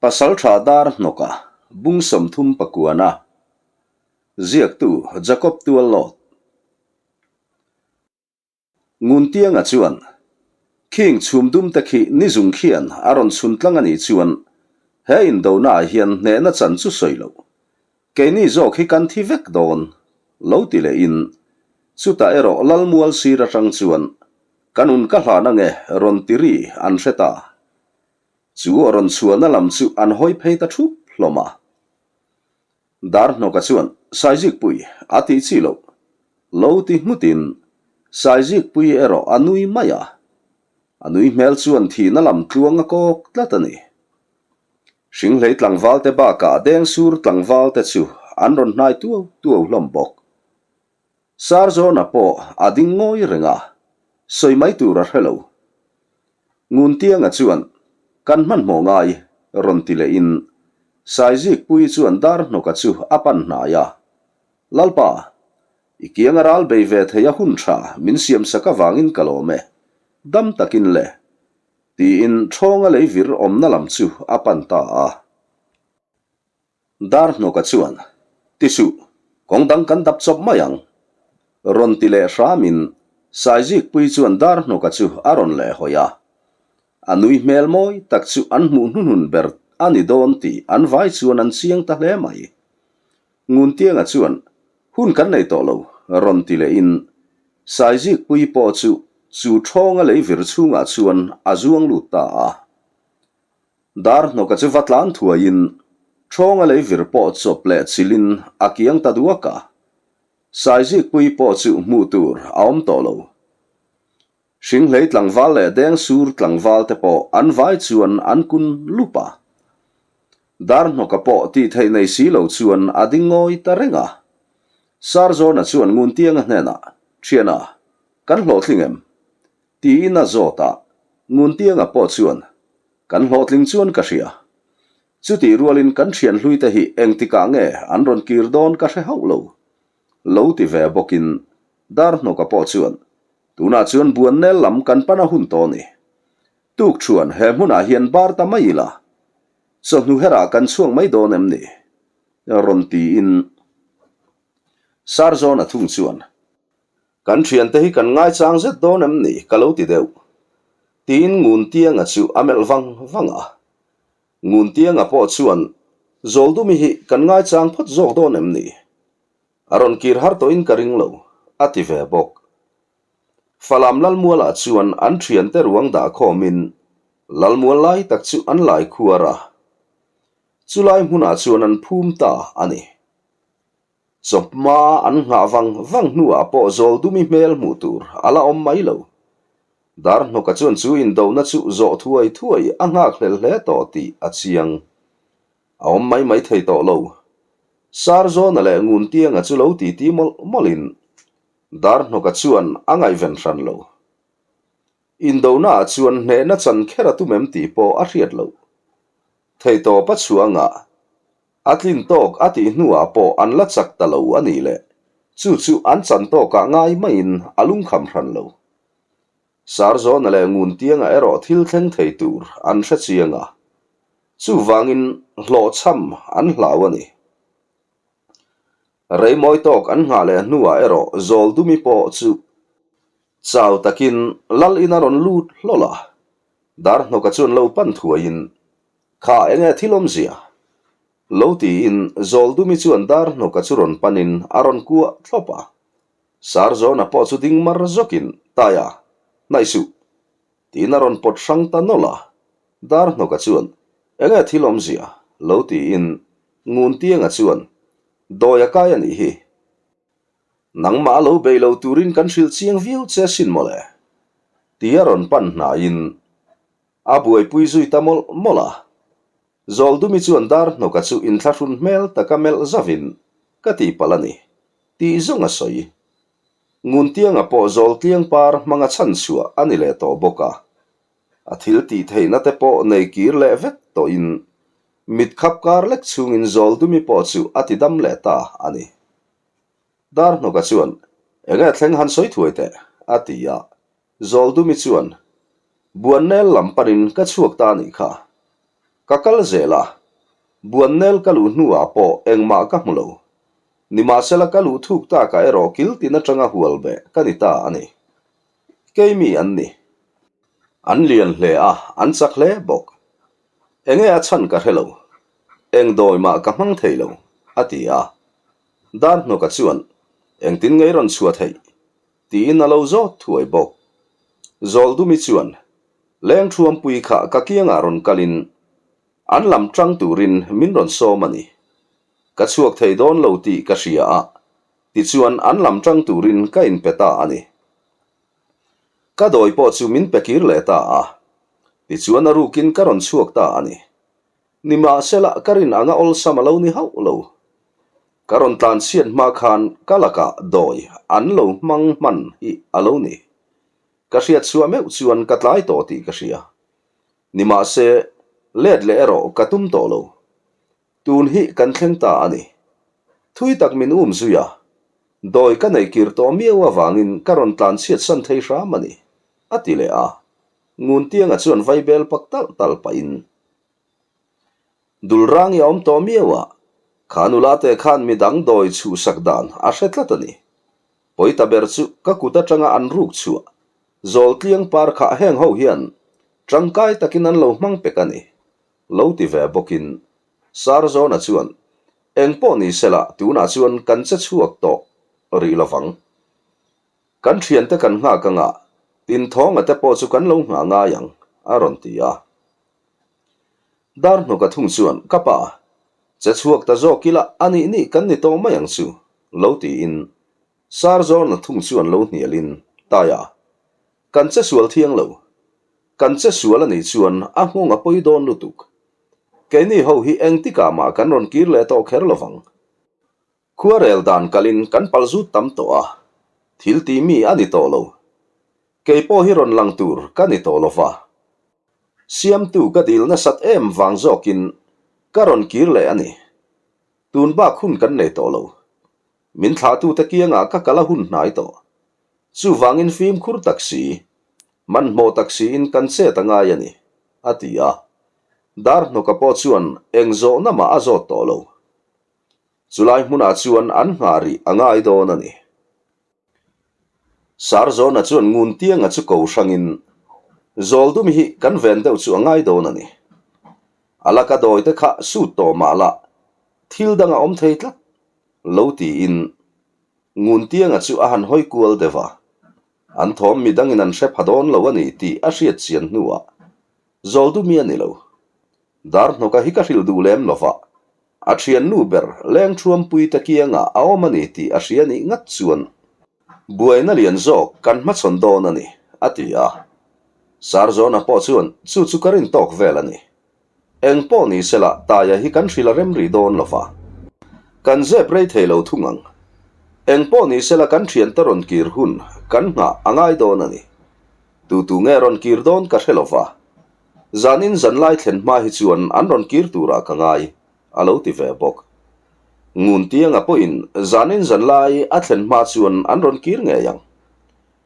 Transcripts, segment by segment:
Pasalṭha dar hnawka bung 30 pakuana ziaktu Jacob Tuallawt. Nguntianga chuan, Khing chhum dum te khi ni zung khian a rawn chhun tlang a nih chuan he indonaah hian hnehna chan chu sawi loh. Keini zawk hi kan thi vek dawn, lo ti lehin chutah erawh Lalmual sir atang chuan ka nun ka hlan ange rawn ti ri an hre ta. Chu a rawn chhuahna lam chu an hawi phei ta thup hlawm a. Darhnawka chuan Saizikpui a tih chi loh lo ti nghutin Saizikpui erawh a nui mai a. A nui hmel chuan thihna lam tluang a kawk tlat a ni. Hringhlei tlangvalte bakah Dengsur tlangvalte chu an rawn hnai tuau tuau hlawm bawk. Sarzawna pawh a ding ngawi reng a, sawi mai tur a hre lo. Nguntianga chuan, Kan hmanhmawh ngai, rawn ti lehin Saizikpuii chuan Darhnawka chu a pan hnai a. Lalpa, i kianga ral bei ve thei a hun tha min siamsak avangin ka lawm e, dam takin le, tiin Ṭhawnga leivir awmna lam chu a pan ta a. Darhnawka chuan, Ti suh, kawng dang kan dap chawp mai ang. Rawn ti leh hramin Saizikpuii chuan Darhnawka chu a rawn leh hawi a. A nui hmel mawi tak chu an hmuh hnuhnun ber a ni dawn tih an vai chuan an chiang ta hle mai. Nguntianga chuan, Hun kan nei tawh lo, rawn ti lehin Saizikpuii pawh chu chu ṭhawnga lei vir chhungah chuan a zuang lut ta a. Darhnawka chu va tlan thuaiin Ṭhawnga lei vir pawh chawp leh chilhin a kiang ta duak a, Saizikpui pawh chu hmuh tur a awm tawh lo. Hringhlei tlangval leh Dengsur tlangval te pawh an vai chuan an kun lup a. Darhnawka pawh tih theih nei si lo chuan a ding ngawi ta reng a. Sarzawna chuan Nguntianga hnenah, Ṭhiana, kan hlawhtling em? Tiin a zawt a, Nguntianga pawh chuan, Kan hlawhtling chuan ka hria. Chutih rualin kan thian hluite hi engtikah nge an rawn kir dawn ka hre hauh lo. Lo ti ve bawkin Darhnawka pawh chuan, Tunah chuan Buannel lam kan pan a hun tawh ni. Tukṭhuan he hmunah hian bar ta mai ila, chawhnu herah kan chhuak mai dawn em ni? rawn tiin Sarzawna thung chuan, Kan thiante hi kan ngaichang zet dawn em ni ka lo ti deuh. Tiin Nguntianga chu a melh vang vang a. Nguntianga pawh chuan Zawldumi hi kan ngaichang phawt zawk dawn em ni? A rawn kir har tawhin ka ring lo, a ti ve bawk. Falam Lalmualah chuan an thiante ruang dah khawmin Lalmual lai tak chu an lai khuar a. Chulai hmunah chuan an phum ta a ni. Chawhma an nghah vang vang hnuah pawh Zawldumi hmel hmuh tur a la awm mai lo. Darhnawka chuan chu indohna chu zawh thuai thuai a nghak hlel hle tawh tih a chiang. A awm mai mai thei tawh lo. Sarzawna leh Nguntianga chu lo titi mawlh mawlhin Darhnawka chuan a ngaihven hran lo. Indohnaah chuan hnehna chan kher a tum em tih pawh a hriat loh. Theihtawp a chhuangah A tlin tawk a tih hnuah pawh an la chak ta lo a nih leh chu chu an chan tawkah ngai maiin a lungkham hran lo. Sarzawna leh Nguntianga erawh thil thleng thei tur an hre chiang a, chuvangin hlawhchham an hlau a ni. Reimawi tawk an nghah leh hnuah erawh Zawldumi pawh chu chau takin Lal in a rawn lut hlawl a, Darhnawka chuan lo pan thuaiin Kha enge thil awmzia? Lo tiin Zawldumi chuan Darhnawka chu rawn panin a rawn kuah thlawp a. Sarzawna pawh chu ding mar zawkin, Taia, hnaih suh! Tiin a rawn pawt hrang ta nawlh a. Darhnawka chuan, Enge thil awmzia? Lo tiin Nguntianga chuan, Dawi a kai a nih hi. Nangmah a lo bei lo turin kan hrilh chiang viau che asin mawle. Tia rawn pan hnaiin A buaipui zui ta mawlh mawlh a. Zawldumi chuan Darhnawka chu inthlahrun hmel taka melh zavin, Ka tihpalh a ni, tih zawng a sawi. Nguntianga pawh Zawltliang par hmanga chhan chhuah a ni leh tawh bawk a. A thil tih theihna te pawh nei kir leh vek tawhin mit khap kar lek chungin Zawldumi pawh chu a ti dam leh ta a ni. Darhnawka chuan, Enge thleng han sawi thuai teh, a ti a. Zawldumi chuan, Buannel lam panin ka chhuak ta a nih kha. Ka kal zel a, Buannel ka luh hnuah pawh engmah ka hmu lo. Nimahsela ka luh thuk takah erawh kil tin atanga hual beh ka ni ta a ni. Keimi an ni. An lian hle a, an chak hle bawk. Enge a chhan ka hre lo. Eng dawi mah ka hmang thei lo, a ti a. Darhnawka chuan, Engtin ngei rawn chhuah theih? Tiin a lo zawt thuai bawk. Zawldumi chuan, Lengthuampui kha ka kiangah rawn kalin an lam tang turin min rawn sawm a ni. Ka chhuak thei dawn lo tih ka hria a, tichuan an lam tang turin ka inpe ta a ni. Ka dawi pawh chu min pe kir leh ta a, tichuan a rukin ka rawn chhuak ta a ni. Nimahsela ka rin anga awlsam a lo ni hauh lo. Ka rawn tlan chhiat hma khan ka lakah dawi an lo hmang hman hi a lo ni. Ka hriat chhuah meuh chuan ka tlai tawh tih ka hria. Nimahse, let leh erawh ka tum tawh lo. Tun hi kan thleng ta a ni. Thui tak min um zui a, dawi ka neih kir tawh miau avangin ka rawn tlan chhiat san thei hram a ni, a ti leh a. Nguntianga chuan vaibel pak talh talh pahin, Dulrang i a awm tawh miau a, kha nula te khan midang dawi chhuhsak dan a hre tlat a ni. Pawi ta ber chu ka kut atanga an ruk chhuah Zawltliang par kha heng ho hian tangkai takin an lo hmang pek a ni. Lo ti ve bawkin Sarzawna chuan, Eng pawh ni sela tunah chuan kan che chhuak tawh rih lovang. Kan thiante kan nghak anga Tinthawnga te pawh chu kan lo nghah ngai ang, a rawn ti a. Darhnawka thung chuan, Ka pa, che chhuak ta zawk ila a nih nih kan ni tawh mai ang chu, lo tiin Sarzawna thung chuan lo hnialin, Taia, kan che sual thiang lo. Kan che sual a nih chuan a nghawng a pawi dawn lutuk. Keini ho hi engtikah mah kan rawn kir leh tawh kher lovang. Khuarel dan kalin kan pal zut tam tawh a, thil ti mi a ni tawh lo. Kei pawh hi rawn lang tur ka ni tawh lo va. Siamtu ka dil nasat em vang zawkin ka rawn kir leh a ni. Tun bak hun kan nei tawh lo. Min thlahtute kiangah ka kal a hun hnai tawh. Chuvangin fimkhur tak si, hmanhmawh tak siin kan chet a ngai a ni, a ti a. Darhnawka pawh chuan eng zawhna mah a zawt tawh lo. Chulai hmunah chuan an nghah rih a ngai dawn a ni. Sarzawna chuan Nguntianga chu ko hrangin, Zawldum hi kan ven deuh chu a ngai dawn a ni. A laka dawite kha sut tawh mah la, thil dang a awm thei tlat lo tiin Nguntianga chu a han hawi kual deuh a. An thawm midangin an hre pha dawn lo a ni tih a hriat chian hnuah Zawldumi a ni lo. Darhnawka hi ka hrilh duh lem lova, A thiannu ber Lengthuampui te kiangah a awm a ni tih a hria nih ngat chuan buaina lian zawk kan hmachhawn dawn a ni, a ti a. Sarzawna pawh chuan chu chu ka rin tawk vel a ni. Eng pawh ni sela Taia hi kan hrilh a rem rih dawn lo va. Kan zep rei thei lo thung ang. Eng pawh ni sela kan thiante rawn kir hun kan nghah a ngai dawn a ni. Tu tu nge rawn kir dawn ka hre lo va. Zanin zanlai thlen hma hi chuan an rawn kir turah ka ngai, a lo ti ve bawk. Nguntianga pawhin zanin zanlai a thlen hma chuan an rawn kir ngei ang.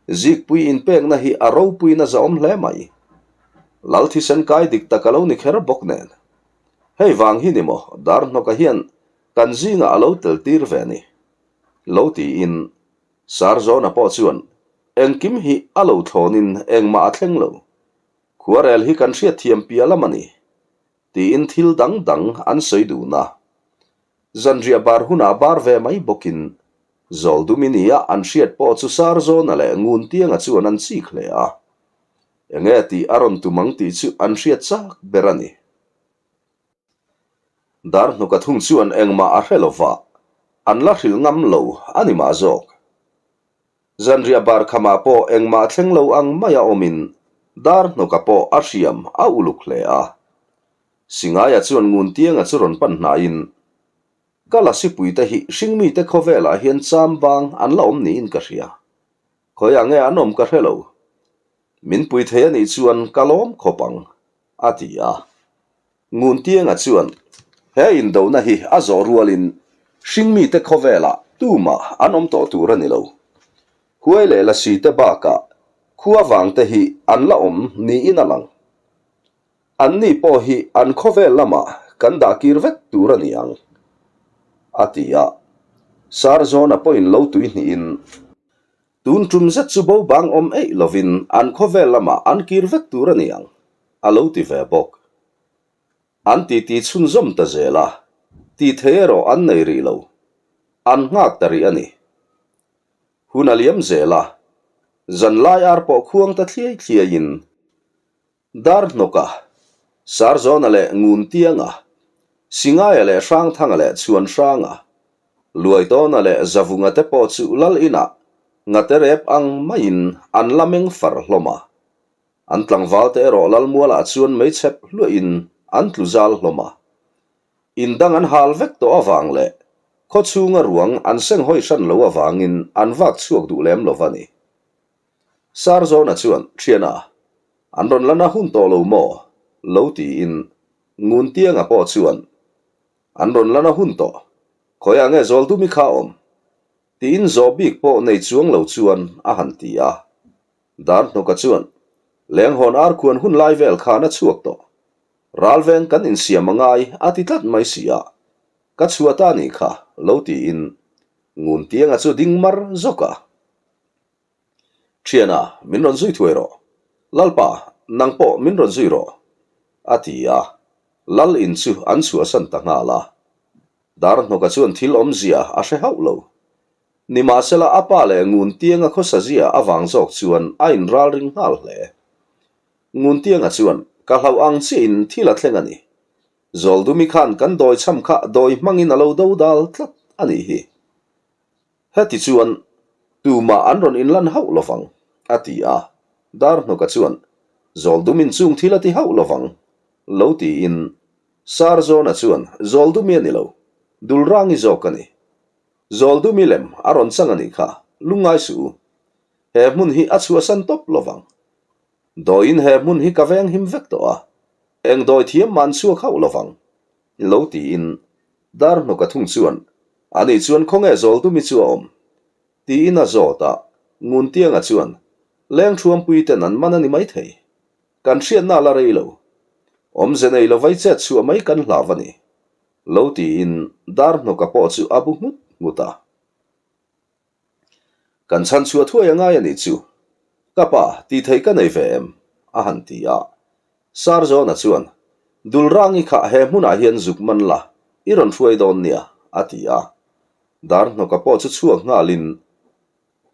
Zikpui inpekna hi a ropuina zahawm hle mai. Lal thisen kai dik tak a lo ni kher bawk nen. Hei vang hi ni maw Darhnawka hian kan zingah a lo tel tir ve ni? Lo tiin Sarzawna pawh chuan engkim hi a lo thlawnin engmah a thleng lo. Khuarel hi kan hriatthiam piah lam a ni, tiin thil dang dang an sawi dun a. Zanriah bar hunah bar ve mai bawkin Zawldumi nia an hriat pawh chu Sarzawna leh Nguntianga chuan an chik hle a. Enge tih a rawn tum ang tih chu an hriat chak ber a ni. Darhnuka thung chuan engmah a hre lova, an la hrilh ngam lo a ni mah zawk. Zanriah bar khamah pawh engmah thleng lo ang maia awmin Darhnawka pawh a hriam a uluk hle a. Singaia chuan Nguntianga chu rawn pan hnaiin, Ka lasipuite hi hringmite khawvelah hian cham bang an la awm niin ka hria. Khawiah nge an awm ka hre lo. Min pui thei a nih chuan ka lawm khawp ang, a ti a. Nguntianga chuan he indona hi a zawh rualin hringmite khawvelah tumah an awm tawh tur a ni lo. Huai leh Lasi te bakah khua vangte hi an la awm niin a lang. Anni pawh hi an khawvel lamah kan dah kir vek tur a ni ang, a ti a. Sarzawna pawhin lo tui hnihin, Tun tum zet chu bo bang awm eih lovin an khawvel lamah an kir vek tur a ni ang, a lo ti ve bawk. An titi chhunzawm ta zel a, ti thei erawh an nei rih lo. An nghak ta rih a ni. Hun a liam zel a, zanlai ar pawh khuang ta thliai thliaiin Dar hnawka, Sarzawna leh Nguntianga, Singaia leh Hrangthanga leh Chhuanhranga, Luaitawna leh Zavunga te pawh chu lal inah ngate rep ang maiin an la meng far hlawm a. An tlangval te erawh Lalmualah chuan meichhep hluahin an tlu zal hlawm a. In dang an hal vek tawh avang leh khaw chhunga ruang an seng hawi hran lo avangin an vak chhuak duh lem lo va ni. Sarzawna chuan, Thiana, an rawn la na hun tawh lo maw? lo tiin Nguntianga pawh chuan, An rawn la na hun tawh, khawiah nge Zawldumi kha awm? tiin zawh bik pawh nei chuang lo chuan a han ti a. Darhnawka chuan, Lenghawn arkhuan hun lai vel khan a chhuak tawh. Ralveng kan insiam a ngai a ti tlat mai si a, ka chhuah ta nih kha, lo tiin Nguntianga chu ding mar zawk a. Thiana, min rawn zui thuai rawh. Lalpa, nang pawh min rawn zui rawh, a ti a. Lal in chu an chhuahsan ta nghal a. Darhnawka chuan thil awmzia a hre hauh lo. Nimahsela a pa leh Nguntianga khawsazia avang zawk chuan a inralring nghal hle. Nguntianga chuan, Ka hlauh ang chiahin thil a thleng a ni. Zawldumi khan kan dawi chham kha dawi hmangin a lo do dal tlat a nih hi. Heti chuan tumah an rawn inlan hauh lovang, a ti a. Darhnawka chuan, Zawldumin chung thil a ti hauh lovang, lo tiin Sarzawna chuan, Zawldumi a ni lo, Dulrangi zawk a ni. Zawldumi lem a rawn chang a nih kha, lungngai suh u. He hmun hi a chhuahsan tawp lovang. Dawiin he hmun hi ka venghim vek tawh a, eng dawi thiam mah an chhuak hauh lovang, lo tiin Darhnawka thung chuan, Ani chuan khawnge Zawldumi chu a awm? tiin a zawt a, Nguntianga chuan, Lengthuampui ten an man a ni maithei. Kan hriatna la rei lo. Awmze nei lo vai chet chhuah mai kan hlav a ni, lo tiin Darhnawka pawh chu a bu nghut nghut a. Kan chhan chhuah thuai a ngai a nih chu. Ka pa, tih theih ka nei ve em? a han ti a. Sarzawna chuan, Dulrangi kha he hmunah hian zuk man la, i rawn hruai dawn nia, a ti a. Darhnawka pawh chu chhuak nghalin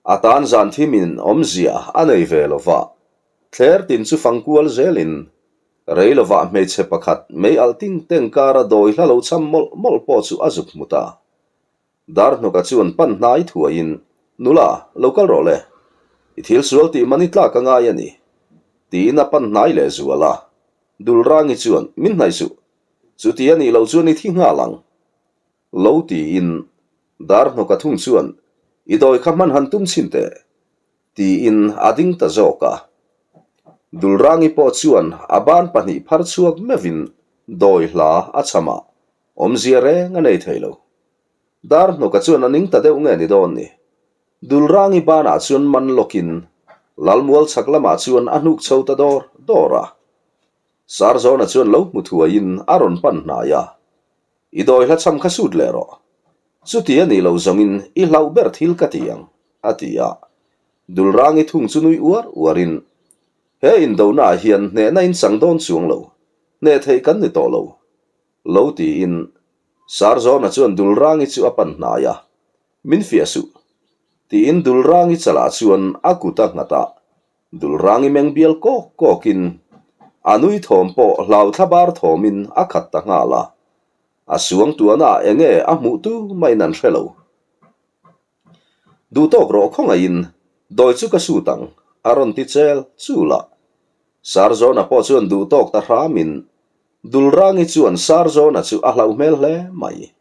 a tan zan thimin awmzia a nei ve lo va. Thler tin chu fang kual zelin rei lovah hmeichhe pakhat mei alh ting teng kara dawi hla lo cham mawlh mawlh pawh chu a zuk hmu ta. Darhnawka chuan pan hnai thuaiin, Nula, lo kal rawh le. I thil sual tih man i tlak a ngai a ni. Tiin a pan hnai leh zual a. Dulrangi chuan, Min hnaih suh. Chuti a nih loh chuan i thi nghal ang. Lo tiin Darhnawka thung chuan, I dawi kha hman han tum chhin teh. Tiin a ding ta zawk a. Dulrangi pawh chuan a ban pahnih phar chhuak meuhin dawi hla a cham a. Awmzia reng a nei thei lo. Darhnawka chuan a ning ta deuh nge ni dawn ni. Dulrangi banah chuan man lawkin Lalmual chhak lamah chuan a hnuk chho ta dawr dawr a. Sarzawna chuan lo hmu thuaiin a rawn pan hnai a. I dawi hla chham kha sut leh rawh. Chuti a nih loh zawngin i hlauh ber thil ka ti ang, a ti a. Dulrangi thung chu nui uar uarin, He indonaah hian hnehna in chang dawn chuang lo, hneh theih kan ni tawh lo. Lo tiin Sarzawna chuan Dulrangi chu a pan hnai a, Min fiah suh. Tiin Dulrangi chalah chuan a kut a nghat a, Dulrangi meng bial kawk kawkin a nui thawm pawh hlau thlabar thawmin a khat ta nghal a, a suang tuahnaah enge a hmuh tu mahin an hre lo. Duh tawk rawh khawngaihin dawi chu ka sut ang, a rawn ti chel chul a. Sarzawna pawh chuan duh tawk ta hramin Dulrangi chuan Sarzawna chu a hlauh hmel hle mai.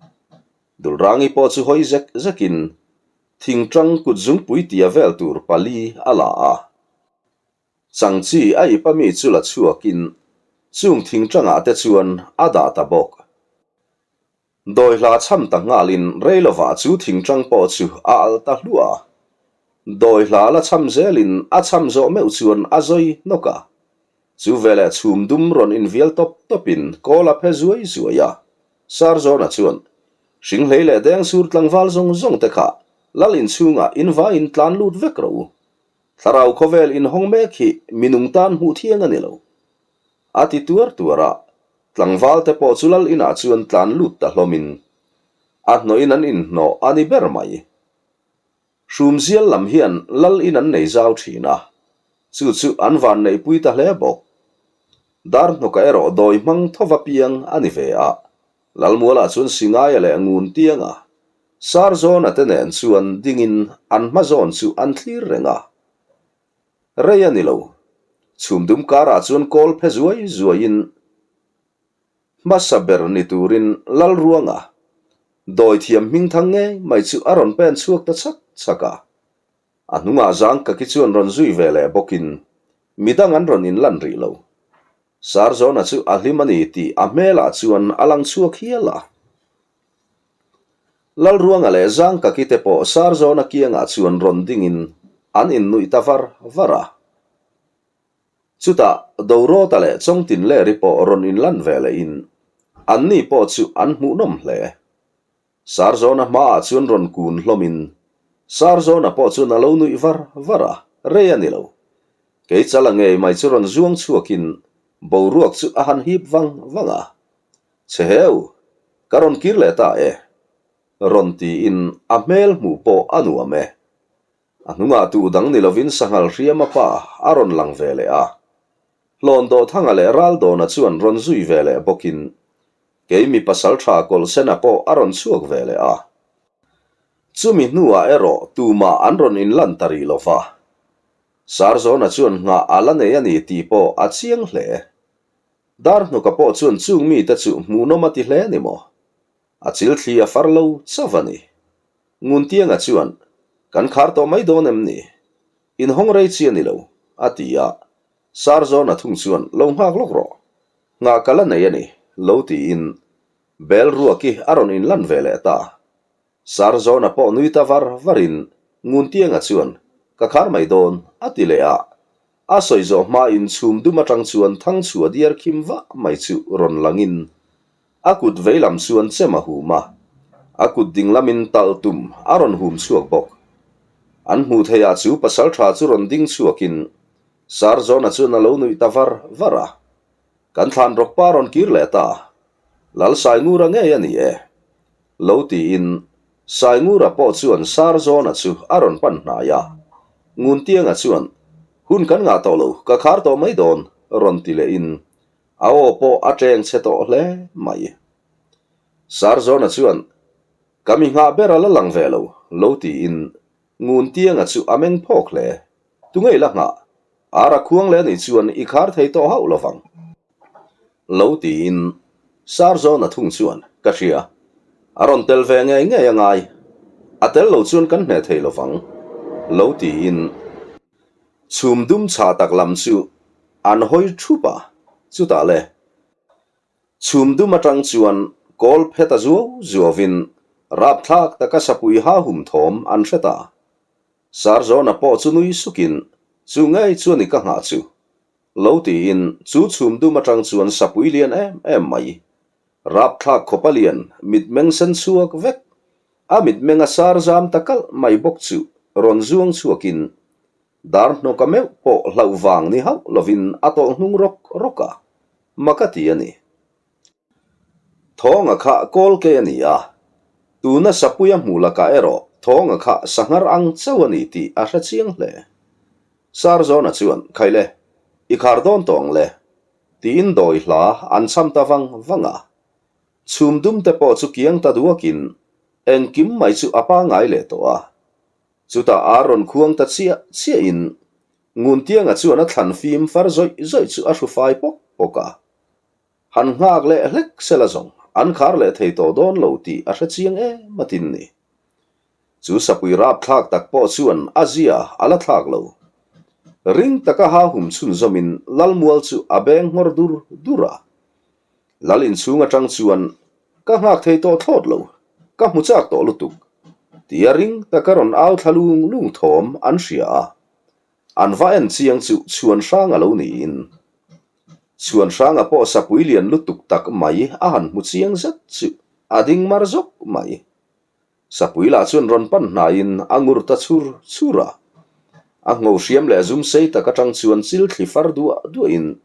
Dulrangi pawh chu hawi zek zekin thingtang kut zungpui tia vel tur pali a la a. Changchi a ip a mi chu la chhuakin chung thingtangah te chuan a dah ta bawk. Dawi hla chham ta nghalin rei lovah chu thingtang pawh chu a alh ta hluah a. Dawi hla la chham zelin a chham zawh meuh chuan a zawi hnawk a. Chu veleh chhum dum rawn invial tawp tawpin kawl a phe zuai zuai a. Sarzawna chuan, Hringhlei leh Dengsur tlangval zawng zawng te kha Lal inchhungah invaiin tlan lut vek rawh u. Thlarau khawvel inhawng mek hi minung tan hmuh thiang a ni lo. A ti tuar tuar a, tlangval te pawh chu Lal inah chuan tlan lut ta hlawmin a hnawhin an inhnawh a ni ber mai. Hrumzial lam hian Lal in an nei zau thin a, chu chu an van neihpui ta hle bawk. Darhnawka erawh dawi hmang thova piang a ni ve a, Lalmualah chuan Singaia leh Nguntianga, Sarzawna te nen chuan dingin an hma zawn chu an thlir reng a. Rei a ni lo, chhumdum karah chuan kawl phe zuai zuaiin Hmasa ber ni turin Lalruanga, dawithiam hmingthang ngei mai chu a rawn pen chhuak ta chhak chhak a. A hnungah Zangkaki chuan rawn zui ve leh bawkin midang an rawn inlan rih lo. Sarzawna chu a hlim a ni tih a hmelah chuan a lang chhuak hial a. Lalruanga leh Zangkaki te pawh Sarzawna kiangah chuan rawn dingin an innuih ta var var a. Chutah Dorawta leh Chawngtinleri pawh rawn inlan ve lehin anni pawh chu an hmuhnawm hle. Sarzawna hmaah chuan rawn kun hlawmin Sarzawna pawh chuan a lo nuih var var a, rei a ni lo. Kei chala ngei mai chu rawn zuang chhuakin boruak chu a han hip vang vang a. Chhe heu, ka rawn kir leh ta e, rawn tiin a hmel hmuh pawh a nuam e. A hnungah tu dang ni lovin sanghal hriama pa a rawn lang ve leh a. Hlawn Dawhthanga leh Raldawna chuan rawn zui ve leh bawkin keimi pasal tha Kawlhsena pawh a rawn chhuak ve leh a. Chumi hnuah erawh tumah an rawn inlan ta rih lo va. Sarzawna chuan nghah a la nei a ni tih pawh a chiang hle. Darhnuka pawh chuan chung mite chu hmuhnawm a ti hle ni maw? A chilthli a far lo chauh a ni. Nguntianga chuan, Kan khar tawh mai dawn em ni? Inhawng rei chi a ni lo, a ti a. Sarzawna thung chuan, Lo nghak lawk rawh. Nghah ka la nei a ni, lo tiin Bel ruaki a rawn inlan ve leh ta. Sarzawna pawh nui ta var varin Nguntianga chuan, Ka khar mai dawn, a ti leh a. A sawi zawh hmain chhum dum atang chuan thangchhuah diar khim vah mai chu rawn langin a kut veilam chuan chem a hum a, a kut dinglamin tal tum a rawn hum chhuak bawk. An hmuh theihah chu pasaltha chu rawn ding chhuakin Sarzawna chuan a lo nuih ta var var a, Kan thlan rawkpa rawn kir leh ta, Lal Saingura ngei a ni e. Lo tiin Saingura pawh chuan Sarzawna chu a rawn pan hnai a, Nguntianga chuan, Hun kan ngah tawh lo, ka khar tawh mai dawn, rawn ti lehin a aw pawh a teng chhe tawh hle mai. Sarzawna chuan, Ka mi nghah ber a la lang ve lo, lo tiin Nguntianga chu a meng phawk hle. Tunge i la nghah? Ar a khuang leh anih chuan i khar thei tawh hauh lovang. Lo tiin Sarzawna thung chuan, Ka hria. A rawn tel ve ngei ngei a ngai. A tel lo chuan kan hneh thei lovang. Lo tiin chhum dum chhah tak lam chu an hawi thup a, chutah le chhum dum atang chuan kawl phet a zuau zuauin rapthlak taka sapui ha hum thawm an hre ta. Sarzawna pawh chu nui sukin, Chu ngei chuan i ka nghah chu. Lo tiin chu chhum dum atang chuan sapui lian em em mai. Rapthlak khawpa lian mitmeng sen chhuak vek, a mitmeng a sar zam ta kalh mai bawk chu rawn zuang chhuakin dar hnawka meuh pawh hlauh vang ni hauh lovin a tawlh hnung rawk rawk a, mak a ti a ni. Thawnga kha kawl ke a ni a, tuna sapuia hmuh lakah erawh Thawnga kha sanghar ang chauh a ni tih a hre chiang hle. Sarzawna chuan, Khaile, i khar dawn tawh ang le, tiin dawi hla an cham ta vang vang a. Chhum dum te pawh chu kiang ta duakin engkim mai chu a pangai leh tawh a. Chutah ar rawn khuang ta chiah chiahin Nguntianga chuan a thlan fim far zawih zawih chu a hru fai pawk pawk a. Han nghak leh hlek sela zawng an khar leh thei tawh dawn lo tih a hre chiang em a tin ni. Chu sapui rapthlak tak pawh chuan a zia a la thlak lo. Ring taka ha hum chhunzawmin Lalmual chu a beng nghawr dur dur a. Lal inchhung atang chuan ka nghak thei tawh thlawt lo, ka hmu chak tawh lutuk tia ring taka rawn au thla lung lung thawm an hria a. An va en chiang chu chhuan hrang a lo niin. Chhuanhranga pawh sapui lian lutuk tak mai a han hmu chiang zet chu a ding mar zawk mai. Sapui lah chuan rawn pan hnaiin a ngur ta chhur chhur a. A ngho hriam leh zum sei tak atang chuan chil thli far duah duahin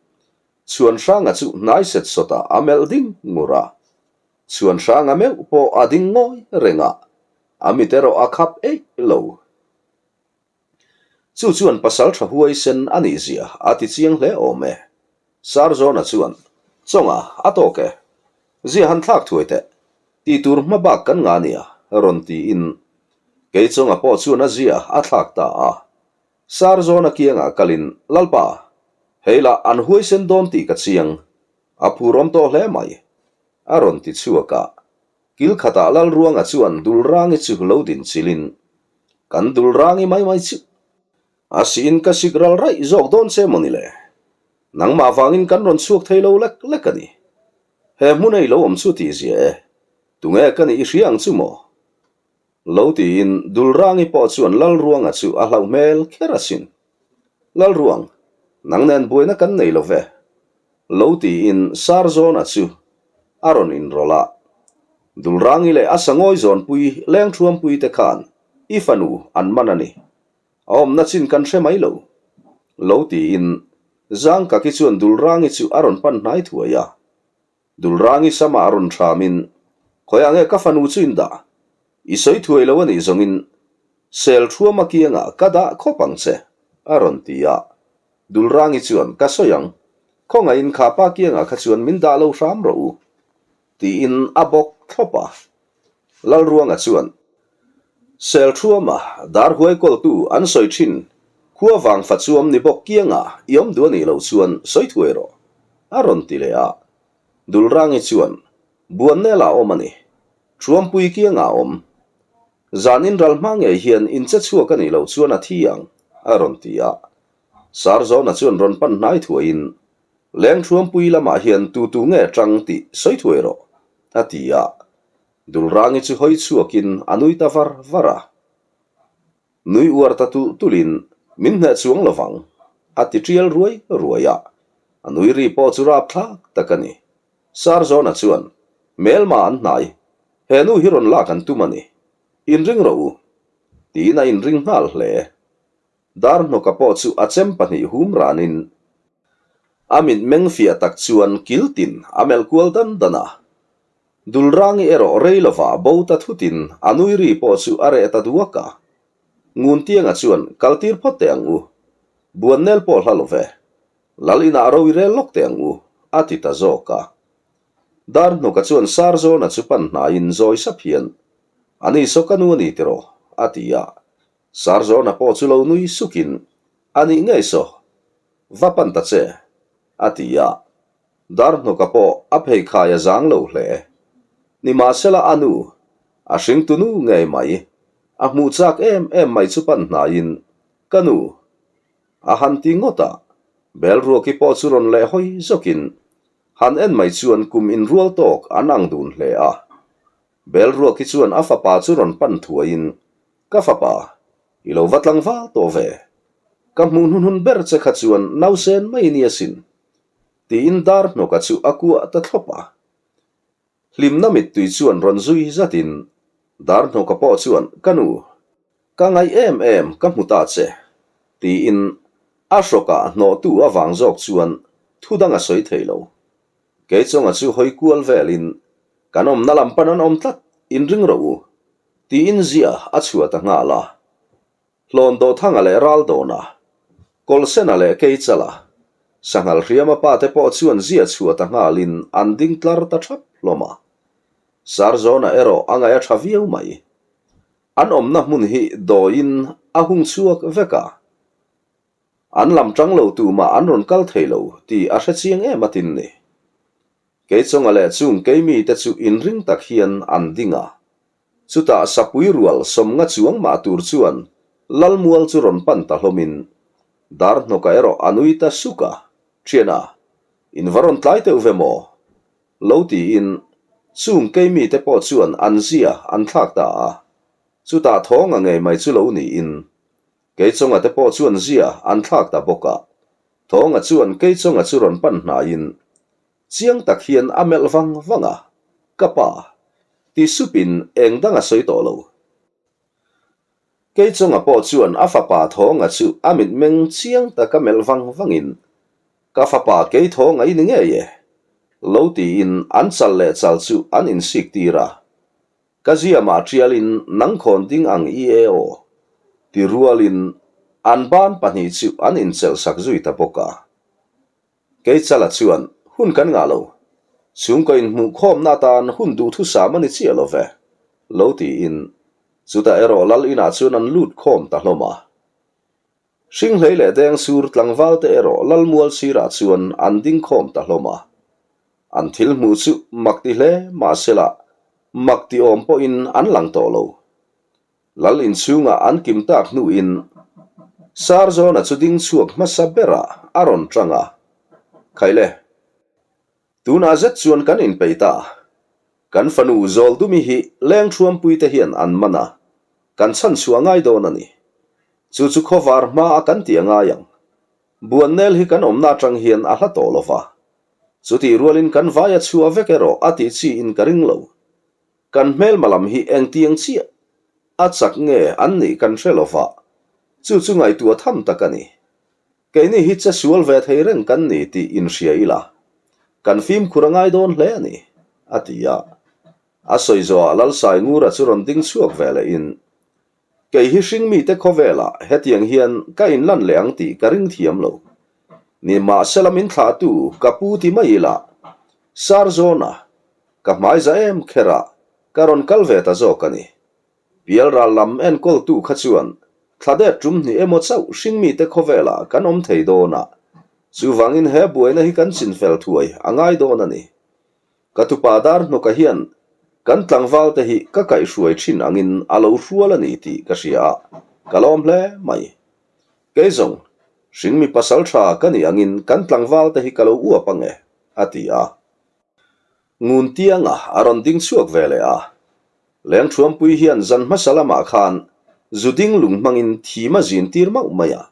Chhuanhranga chu hnai set sawtah a melh ding ngur a. Chhuanhranga meuh pawh a ding ngawi reng a, a mit erawh a khap eih lo. Chu chuan pasal tha huaisen a nih zia a ti chiang hle awm e. Sarzawna chuan, Chawnga, a tawk e. Zia han thlak thuai teh. Tih tur hma bak kan ngah nia, rawn tiin kei Chawnga pawh chuan a zia a thlak ta a. Sarzawna kiangah kalin, Lalpa, hei lah an huaisen dawn tih ka chiang. A phurawm tawh hle mai, a rawn ti chhuak a. Kil khatah Lalruanga chuan Dulrangi chu lo din chilin, Kan Dulrangi mai mai chu a siin ka sik ral raih zawk dawn che maw ni le? Nangmah vangin kan rawn chhuak thei lo lek lek a ni. He hmun ei lo awm chu tih zia e, tunge ka nih i hria ang chu maw? Lo tiin Dulrangi pawh chuan Lalruanga chu a hlauh hmel kher asin. Lalruang, nang nen buaina kan nei lo ve. Lo tiin Sarzawna chu a rawn inrawlh a. Dulrangi leh a sangawi zawnpui lengthuampui te khan i fanu an man a ni. A awmna chin kan hre mai lo. Lo tiin Zangkaki chuan Dulrangi chu a rawn pan hnai thuai a. Dulrangi samah rawn hramin, Khawiah nge ka fanu chu in dah? I sawi thuai lo a nih zawngin sel thuama kiangah ka dah khawp ang che, a rawn ti a. Dulrangi chuan, Ka sawi ang, khawngaihin kha pa kiangah kha chuan min dah lo hram rawh u, tiin a bawk thlawp a. Lalruanga chuan, Sel thuama dar huai kawltu an sawi thin, khua vang fa chuam ni bawk kiangah i awm duh a nih loh chuan sawi thuai rawh, a rawn ti leh a. Dulrangi chuan, Buannel ah awm a ni, Thuampui kiangah a awm. Zan in ral hma ngei hian in che chhuak a nih loh chuan a thi ang, a rawn ti a. Sarzawna chuan rawn pan hnai thuaiin, Leng Thuampui lamah hian tu tu nge tang tih sawi thuai rawh, a ti a. Dulrangi chu hawi chhuakin a nui ta var var a. Nui uar ta tulh tulhin, Min hneh chuang lovang, a ti tial ruai ruai a. A nui ri pawh chu rapthlak tak a ni. Sarzawna chuan, Hmelma an hnai, he nu hi rawn lak an tum a ni. Inring rawh u, tiin a inring nghal hle. Darhnawka pawh chu a chem pahnih hum ranin a mitmeng fiah tak chuan kil tin a melh kual dan dan a. Dulrangi erawh rei lovah bo ta thutin a nui ri pawh chu a reh ta duak a. Nguntianga chuan kal tir phawt teh ang u. Buannel pawh hla lo ve. Lal inah ro i rel lawk teh ang u, a ti ta zawk a. Darhnawka chuan Sarzawna chu pan hnaiin zawi sap hian, A ni saw ka nu a ni tiraw? a ti a. Sarzawna pawh chu lo nui sukin, A nih ngei saw, va pan ta che, a ti a. Darhnawka pawh a pheikhai a zang lo hle. Nimahsela a nu, a hringtu nu ngei mai, a hmuh chak em em mai chu pan hnaiin, Ka nu, a han ti ngawt a. Belruaki pawh chu rawn leh hawi zawkin, han en mai chuan kum inrual tawk an ang dun hle a. Belruaki chuan a fapa chu rawn pan thuaiin, Ka fapa, i lo va tlangval tawh ve. Ka hmuh hnuhnun ber che kha chuan nausen mai ni asin, tiin Darhnawka chu a kuah ta thlawp a. Hlimna mittui chuan rawn zui zatin Darhnawka pawh chuan, Ka nu, ka ngaih em em ka hmu ta che, tiin a hrawkah hnawhtu avang zawk chuan thu dang a sawi thei lo. Keichawnga chu hawi kual velin, Kan awmna lam pan an awm tlat, inring rawh u, tiin zia a chhuah ta nghal a. Hlawn Dawhthanga leh Raldawna, Kawlsena leh Keichala, Sanghal Hriama pa te pawh chuan zia chhuah ta nghalin an ding tlar ta thap hlawm a. Sarzawna erawh a ngaih a tha viau mai. An awmna hmun hi dawiin a hung chhuak vek a. An lam tang lo tumah an rawn kal thei lo tih a hre chiang em a tin ni. Keichawnga leh chung keimi te chu inring tak hian an ding a. Chutah sapui rual sawmnga chuang mah tur chuan Lalmual chu rawn pan ta hlawmin Darhnawka erawh a nui ta suk a, Thiana, in va rawn tlai teuh ve maw? Lo tiin chung keimi te pawh chuan an zia an thlak ta a. Chutah thawnga ngei mai chu lo niin Keichawnga te pawh chuan zia an thlak ta bawk a. Thawnga chuan Keichawnga chu rawn pan hnaiin chiang tak hian a melh vang vang a, Ka pa, ti supin eng dang a sawi tawh lo. Keichawnga pawh chuan a fapa Thawnga chu a mitmeng chiang taka melh vang vangin, Ka fapa kei Thawnga i ni ngei e, lo tiin an chal leh chal chu an insik tir a. Ka ziamah tialin nang khawn ding ang i e aw, ti rualin an ban pahnih chu an inchelh sak zui ta bawk a. Keichala chuan, Hun kan ngah lo. Chhungkaw inhmuhkhawmna atan hun duhthusam a ni chiah lo ve, lo tiin chutah erawh lal inah chuan an lut khawm ta hlawm a. Hringhlei leh Dengsur tlangval te erawh Lalmual sirah chuan an ding khawm ta hlawm a. An thil hmuh chu mak ti hle mahsela mak ti awm pawhin an lang tawh lo. Lal inchhungah an kim tak hnuin Sarzawna chu ding chhuak hmasa berah a rawn tang a, Khaile! Tunah zet chuan kan inpeih ta. Kan fanu Zawldumi hi Lengthuampui te hian an man a, kan chhan chhuah ngai dawn a ni. Chu chu khawvar hma a kan tih a ngai ang. Buannel hi kan awmna atang hian a hla tawh lo va. Chutih rualin kan vai a chhuah vek erawh a tih chi in ka ring lo. Kan hmelma lam hi engtiang chiah a chak nge an nih kan hre lo va, chu chu ngaihtuah tham tak a ni. Keini hi che sual ve thei reng kan ni tih inhria ila, kan fimkhur a ngai dawn hle a ni, a ti a. A sawi zawhah Lalsai Ngura chu rawn ding chhuak ve lehin, Kei hi hringmite khawvelah hetiang hian ka inlan leh ang tih ka ring thiam lo. Nimahsela min thlahtu ka pu ti mai ila, Sarzawna, ka hmai za em kherah ka rawn kal ve ta zawk a ni. Pialral lam enkawltu kha chuan thladet tum hnih emaw chauh hringmite khawvelah kan awm thei dawn a, chuvangin he buaina hi kan chinfel thuai a ngai dawn a ni. Ka tupa Darhnawka hian kan tlangvalte hi ka kaihhruai thin angin a lo hrual a ni tih ka hria a, ka lawm hle mai. Kei zawng, hringmi pasal tha ka nih angin kan tlangvalte hi ka lo uap ang e, a ti a. Ngun tianga a rawn ding chhuak ve leh a. Lengthuampui hian zan hmasa lamah khan zu ding lung hmangin thim a zin tir mauh mai a.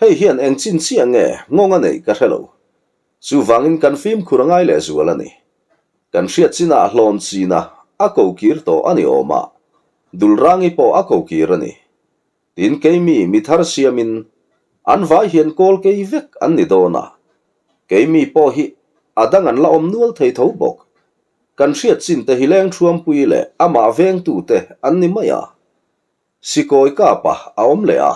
Hei hian eng chin chiah nge nghawng a neih ka hre lo. Chuvangin kan fimkhur a ngai leh zual a ni. Kan hriat chinah hlawn china a ko kir tawh a ni awm a, Dulrangi pawh a ko kir a ni. Tin keimi mi thar siamin an vai hian kawl kei vek an ni dawn a, keimi pawh hi a dang an la awm nual thei tho bawk. Kan hriat chin te hi Lengthuampui leh amah vengtute an ni mai a. Sikawi Kapa a awm leh a,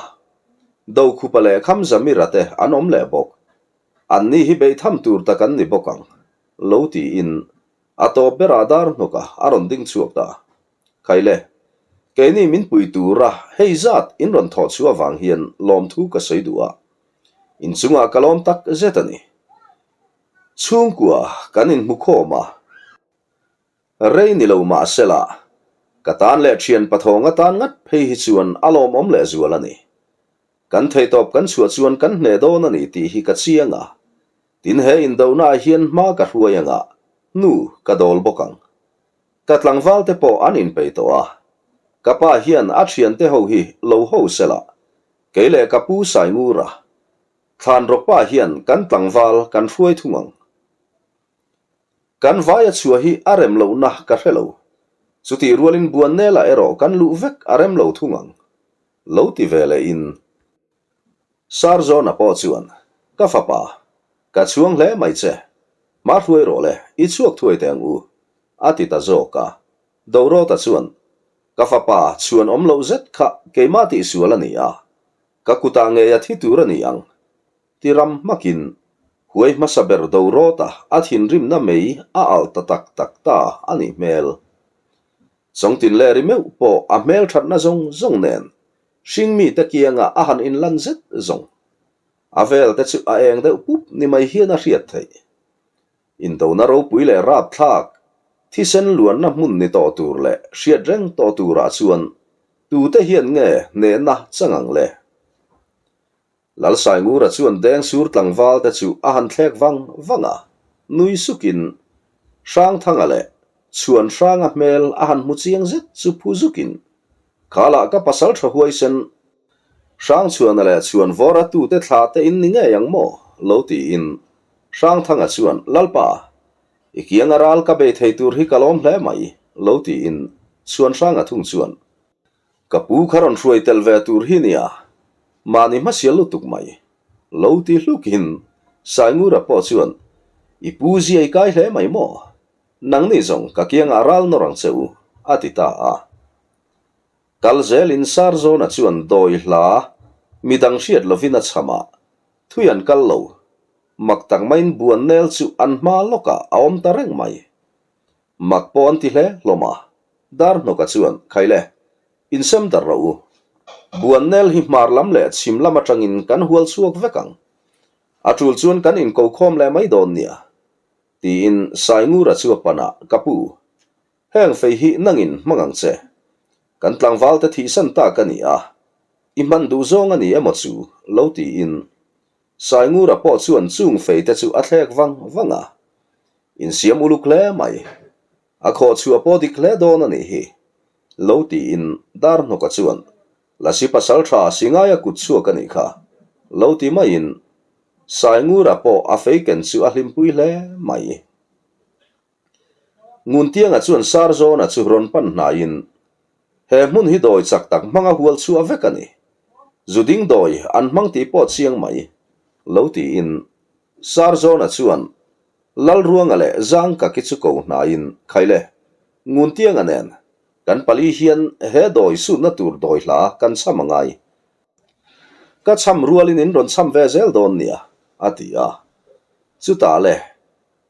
Dokhupa leh Khamzamira te an awm leh bawk. Anni hi beihtham tur tak an ni bawk ang, lo tiin a tawp berah dar hnawka a rawn ding chhuak ta. Khaile, keini min pui tura hei zat in rawn thawh chhuah avang hian lawmthu ka sawi duh a, inchungah ka lawm tak zet a ni. Chhungkua kan inhmu khawm a, rei ni lo mahsela ka tan leh thian pathawng atan ngat phei hi chuan a lawmawm lehzual a ni. Kan theihtawp kan chhuah chuan kan hneh dawn a ni tih hi ka chiang a, tin he indohnaah hian hma ka hruai anga hnu ka dawl bawk ang. Ka tlangval te pawh an inpeih tawh a, ka pa hian a thiante ho hi lo ho sela, kei leh ka pu Saingura, Thlanrawkpa hian kan tlangval kan hruai thung ang. Kan vai a chhuah hi a rem lohna ka hre lo, chutih rualin Buannela erawh kan luh vek a rem lo thung ang, lo ti ve lehin. Sarzawna pawh chuan, Ka fapa, ka chhuang hle mai che. Hma hruai rawh le, i chhuak thuai teh ang u, a ti ta zawk a. Dorawta chuan, Ka fapa, chhuan awm loh zet kha keimah tihsual a ni a, ka kutah ngei a thi tur a ni ang, ti ram hmakin huai hmasa ber Dorawta a thinrimna mei a alh ta tak tak ta a nih hmel. Chawngtin leh ri meuh pawh a hmel thatna zawng zawng nen hringmite kianga a han inlan zet zawng. A vel te chu a eng deuh pup ni mai hian a hriat theih. Indona ropui leh rapthlak, thisen luanna hmun ni tawh tur leh hriat reng tawh turah chuan tute hian nge hnehna chang ang le? Lalsaingura chuan Dengsur tlangval te chu a han thlek vang vang a, nui sukin Hrangthanga leh Chhuanhranga hmel a han hmu chiang zet chu phu zukin, Khalah ka pasal tha huaisen. Hrangchhuana leh Chhuanvawra tute thla te in ni ngei ang maw? lo tiin Hrangthanga chuan, Lalpa, i kianga ral ka bei thei tur hi ka lawm hle mai, lo tiin Chhuanhranga thung chuan, Ka pu kha rawn hruai tel ve tur hi nia, mahni hmasial lutuk mai, lo ti hlukin Saingura pawh chuan, I pu zia i kai hle mai maw? Nangni zawng ka kiangah ral nawr ang che u, a ti ta a. Kal zelin Sarzawna chuan dawi hla midang hriat lovin a chham a, thui an kal lo. Mak tak maiin buan nel chu an hma lawkah a awm ta reng mai. Mak pawh an ti hle hlawm a, Darhnawka chuan, Khaile, insem darh rawh u. Buan nel hi hmar lam leh chhim lam atangin kan hual chhuak vek ang. A tul chuan kan inko khawm leh mai dawn nia, tiin Saingura chu a pan a, Ka pu, heng fei hi nangin hmang ang che. Kan tlangval te thihsan tak a ni a, i hman duh zawng a ni emaw chu, lo tiin Saingura pawh chuan chung fei te chu a thlek vang vang a, Insiam uluk hle mai, a khawh chhuah pawh dik hle dawn a nih hi, lo tiin Darhnawka chuan Lasi pasal tha Singaia kut chhuak a nih kha, lo ti maiin Saingura pawh a fei ken chu a hlimpui hle mai. Nguntianga chuan Sarzawna chu rawn pan hnaiin, He hmun hi dawi chak tak hmanga hual chhuah vek a ni. Zu ding dawi an hmang tih pawh chiang mai, lo tiin Sarzawna chuan Lalruanga leh Zangkaki chu ko hnaiin, Khaile, Nguntianga nen kan pali hian he dawi sutna tur dawi hla kan chham a ngai. Ka chham rualin in rawn chham ve zel dawn nia, a ti a. Chutah le,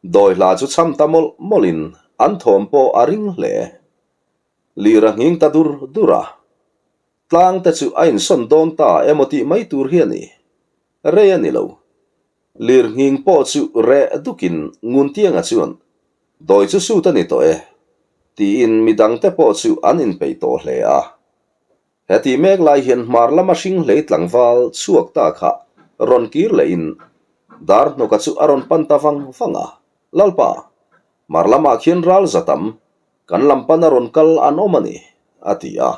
Dawi hla chu chham ta mawlh mawlhin an thawm pawh a ring hle. Lir a nghing ta dur dur a. Tlang te chu a insawn dawn ta emaw tih mai tur hi a ni. Rei a ni lo. Lir nghing pawh chu reh dukin Nguntianga chuan, Dawi chu sut a ni tawh e, tiin midangte pawh chu an inpeih tawh hle a. Heti mek lai hian hmar lama hring hlei tlangval chhuak ta kha rawn kir lehin Darhnawka chu a rawn pan ta vang vang a, Lalpa, hmar lamah khian ral za tam, kan lam pana rawn kal an awm a ni, a ti a.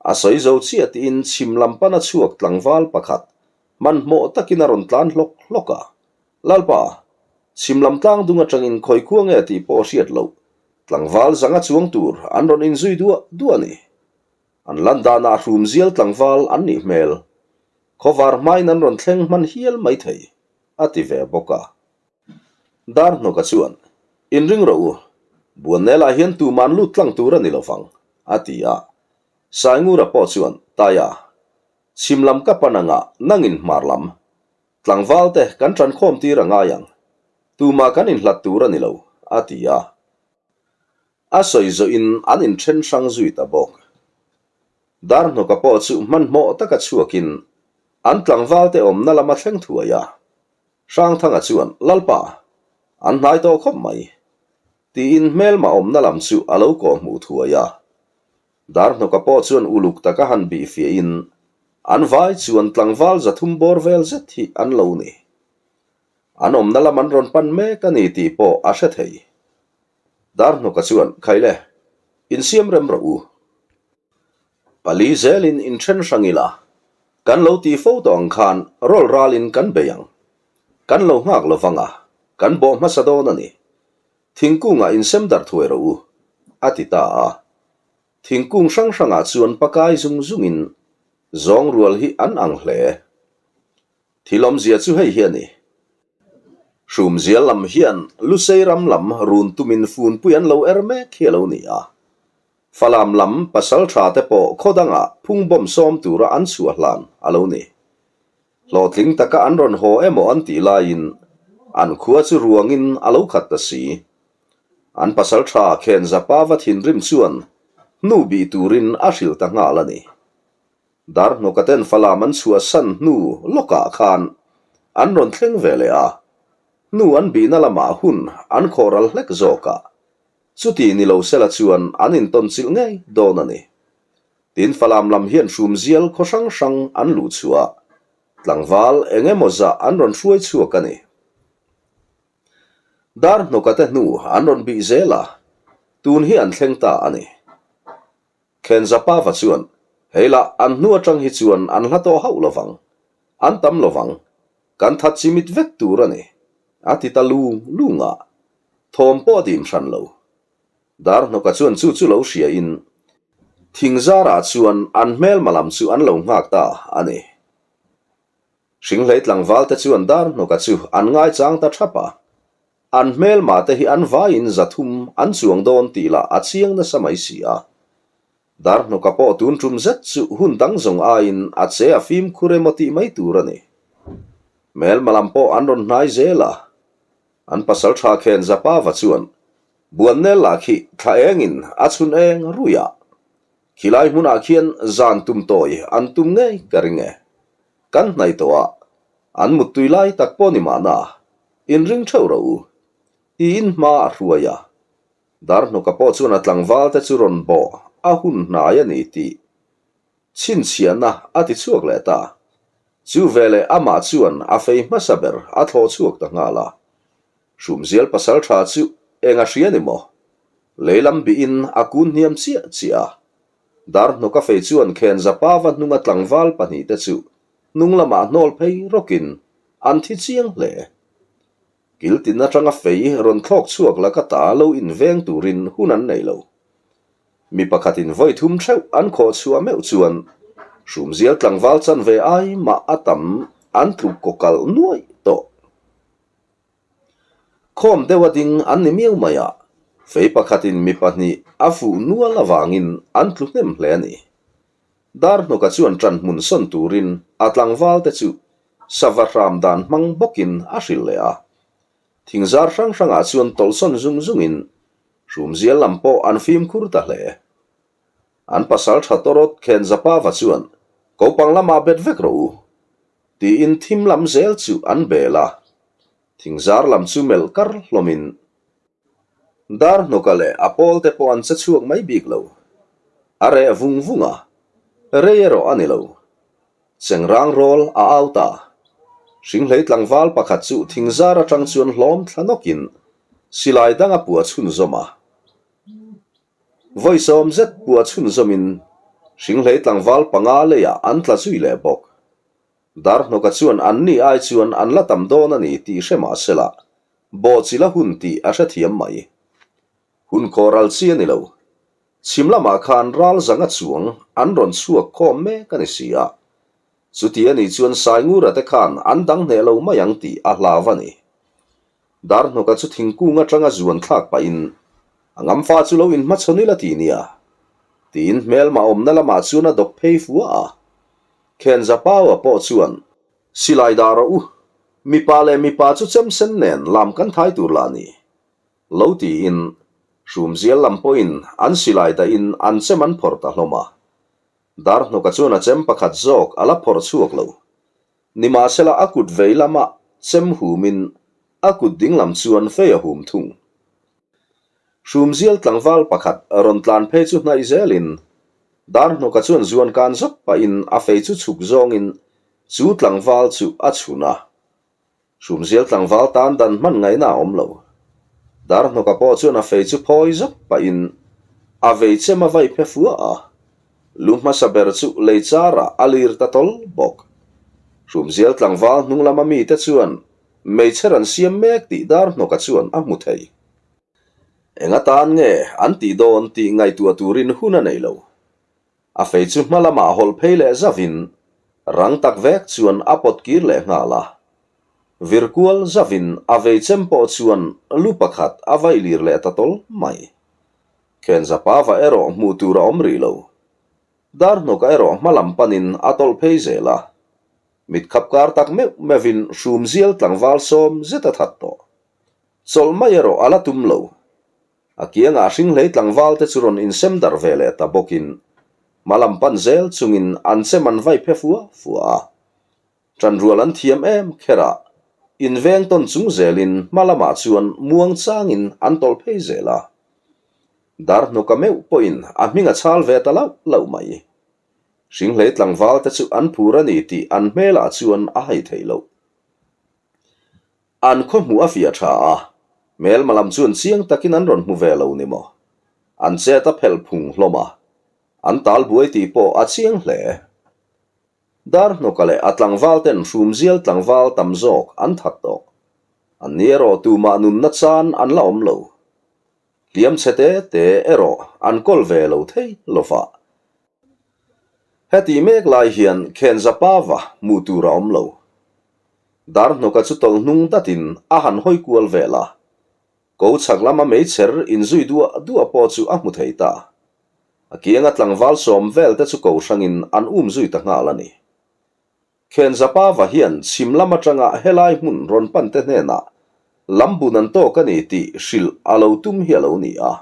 A sawi zo chiah tiin chhim lam pana chhuak tlangval pakhat hmanhmawh takin a rawn tlan hlawk hlawk a, Lalpa, chhim lam tlang dung atangin khawi khua nge tih pawh hriat loh, tlangval zanga chuang tur an rawn inzui duah duah a ni. An lan danah hrumzial tlangval an nih hmel. Khawvar hmain an rawn thleng hman hial mai thei, a ti ve bawk a. Darhnawka chuan, Inring rawh u, Buannelah hian tuman lut tlang tur a ni lo vang, a ti a. Saingura pawh chuan, Taia, chhim lam ka pan anga nangin hmar lam. Tlangval te kan ṭankhawm tir a ngai ang. Tumah kan inhlat tur a ni lo, a ti a. A sawi zawhin an inṭhen hrang zui ta bawk. Darhnawka pawh chu hmanhmawh taka chhuakin an tlangvalte awmna lama thleng thuai a. Hrangthanga chuan, Lalpa, an hnai tawh khawp mai, tiin hmelma awmna lam chu a lo kawhhmuh thuai a. Darhnawka pawh chuan uluk taka han bih fiahin an vai chuan tlangval 300 bawr vel zet hi an lo ni. An awmna lam an rawn pan mek a ni tih pawh a hre thei. Darhnawka chuan, Khaile, insiam rem rawh u. Pali zelin inthen hrang ila, kan lo tih fo tawh ang khan rawl ralin kan bei ang. Kan lo nghak lo vang a, kan bawh hmasa dawn a ni. Thingkungah insem darh thuai rawh u, a ti ta a. Thingkung hrang hrangah chuan pakai zung zungin zawng rual hi an ang hle. Thil awmzia chu hei hi a ni. Hrumzial lam hian Lusei ram lam run tumin funpui an lo er mek hi a lo ni a. Falam lam pasal tha te pawh khaw dangah phungbawm sawm tura an chhuah hlan a lo ni. Hlawhtling taka an rawn haw emaw an tih laiin an khua chu ruangin a lo khat ta si. An pasal tha Khenza pa va thinrim chuan hnu bih turin a hrilh ta nghal a ni. Darhnawka ten Falam an chhuahsan hnu lawkah khan an rawn thleng ve leh a, hnu an bihna lamah hun an khawhral hlek zawk a, chuti ni lo sela chuan an intawn chilh ngei dawn a ni. Tin Falam lam hian hrumzial khaw hrang hrang an luh chhuah a, tlangval eng emaw zah an rawn hruai chhuak a ni. Darhnawka te hnu an rawn bih zel a, tun hi an thleng ta a ni. Khenza Pava chuan. Hei lah, an hnu atang hi chuan an hla tawh hauh lovang. An tam lovang. Kan that chimit vek tur a ni, a ti ta lung lung a. Thawm pawh a dim hran lo. Darhnawka chuan chu chu lo hriain thingzarah chuan an hmelma lam chu an lo nghak ta a ni. Hringhlei tlangvalte chuan Darhnawka chu an ngaichang ta thap a. An hmelma te hi an vaiin zathum an chuang dawn tih lah a chiang nasa mai si a. Darhnawka pawh tun tum zet chu hun dang zawng aiin a che a fimkhur emaw tih mai tur a ni. Hmelma lam pawh an rawn hnai zel a. An pasal tha khen Zapava chuan Buannel lah khi thla engin a chhun eng rui a. Khilai hmunah khian zan tum tawi an tum ngei ka ring e. Kan hnaih tawh a, an muttui lai tak pawh ni mahna, inring theuh rawh u. Tiin hma a hruai a. Darhnawka pawh chuan a tlangval te chu rawn bawh a hun hnai a ni tih chhinchhiahna a ti chhuak leh ta. Chu veleh amah chuan a fei hmasa ber a thlawh chhuak ta nghal a. Hrumzial pasal tha chu eng a hria ni maw? Lei lam bihin a kun hniam chiah chiah a. Darhnawka fei chuan Khenza-pava hnunga tlangval pahnihte chu hnung lamah hnawl phei rawkin an thi chiang hle. Kil tin atanga fei rawn thlawk chhuak laka ta lo inveng turin hun an nei lo. Mi pakhatin vawi thum theuh an khawh chhuah meuh chuan Hrumzial tlangval chanve ai mah a tam an tluk kaw kalh nuaih tawh. Khawm deuh a ding an ni miau mai a, fei pakhatin mi pahnih a fuh nual avangin an tlu hnem hle a ni. Darhnawka chuan ṭanhmun sawn turin a tlangval te chu sava hram dan hmang bawkin a hrilh leh a. Thingzar hrang hrangah chuan tawlhsawn zung zungin hrumzial lam pawh an fimkhur ta hle. An pasal tha tawrawt Khenjapava chuan kopang lamah bet vek rawh u tiin thim lam zel chu an bel a. Thingzar lam chu melh kar hlawmin Darhnawka leh a pawlte pawh an che chhuak mai bik lo. A reh vung vung a, rei erawh a ni lo. Chengrang rawl a au ta. Hringhlei tlangval pakhat chu thingzar atang chuan hlawm thla nawkin silai dang a pua chhunzawm a. Vawi sawm zet pua chhunzawmin Hringhlei tlangval panga leiah an tla zui leh bawk. Darhnawka chuan anni ai chuan an la tam dawn a ni tih hre mah sela, bawhchilh a hun tih a hrethiam mai. Hun khaw ral chi a ni lo. Chhim lamah khan ral zanga chuang an rawn chhuak khawm mek a ni si a. Chuti a nih chuan Saingura te khan an dang hneh lo mai ang tih a hlau a ni. Darhnawka chu thingkung atanga zuan thlak pahin a ngamfa chu lo inhmachhawn ila ti nia tiin hmelma awmna lamah chuan a dawk phei fua a. Khenzapaua pawh chuan Silai dah rawh u, mipa leh mipa chu chemsen nen lam kan thai tur lah ni. Lo tiin Hrumzial lam pawhin an silai dahin an chem an phawrh ta hlawm a. Darhnawka chuan a chem pakhat zawk a la phawrh chhuak lo. Nimahsela a kut vei lama chem humin a kut ding lam chuan fei a hum thung. Hrumzial tlangval pakhat rawn tlan phei chu hnaih zelin Darhnawka chuan zuan kan zawk pahin a fei chu chhuk zawngin chu tlangval chu a chhun a. Hrumzial tlangval tan dan hman ngaihna a awm lo. Darhnawka pawh chuan a fei chu phawi zawk pahin a vei chem a vai phe fua a. Lu hmasa ber chu lei charah a lir ta tawl bawk. Hrumzial tlangval hnung lama mite chuan meichher an siam mek tih Darhnawka chuan a hmu thei. Eng atan nge an tih dawn tih ngaihtuah turin hun a nei lo. A fei chu hma lamah hawlh phei leh zavin rang tak vek chuan a pawt kir leh nghal a. Vir kual zavin a vei chem pawh chuan lu pakhat a vaih lir leh ta tawl mai. Khenjapava erawh hmuh tur a awm rih lo. Darhnawka erawh hma lam panin a tawlh phei zel a. Mit khap kar tak meuh meuhin hrumzial tlangval sawm zet a that tawh. Chawlh mai erawh a la tum lo. A kiangah hringhlei tlangval te chu rawn insem darh ve leh ta bawkin hma lam pan zel chungin an chem an vai phe fua fua a. Ṭanrual an thiam em kher a, inveng tawn chung zelin hma lamah chuan muang changin an tawlh phei zel a. Darhnawka meuh pawhin a hming a chhal ve ta lauh lauh mai. Hringhlei tlangval te chu an phur a ni tih an hmelah chuan a hai theih loh. An khaw hmuh a fiah tha a, hmelma lam chuan chiang takin an rawn hmu ve lo ni maw? An chet a phelh phung hlawm a. An tal buai tih pawh a chiang hle. Darhnawka leh a tlangval ten hrumzial tlangval tam zawk an that tawh. An ni erawh tumah nunna chan an la awm lo. Hliam chhe te te erawh an kawl ve lo thei lova. Heti mek lai hian Khenza-pava hmuh tur a awm lo. Darhnawka chu tawlh hnung datin a han hawi kual vel a. Ko chhak lama meichher inzui duah duah pawh chu a hmu thei ta. A kianga tlangval sawm vel te chu ko hrangin an um zui ta nghal a ni. Khenza-pava hian chhim lam atanga helai hmun rawn pan te hnenah lambun an tawk a ni tih hrilh a lo tum hi a lo ni a.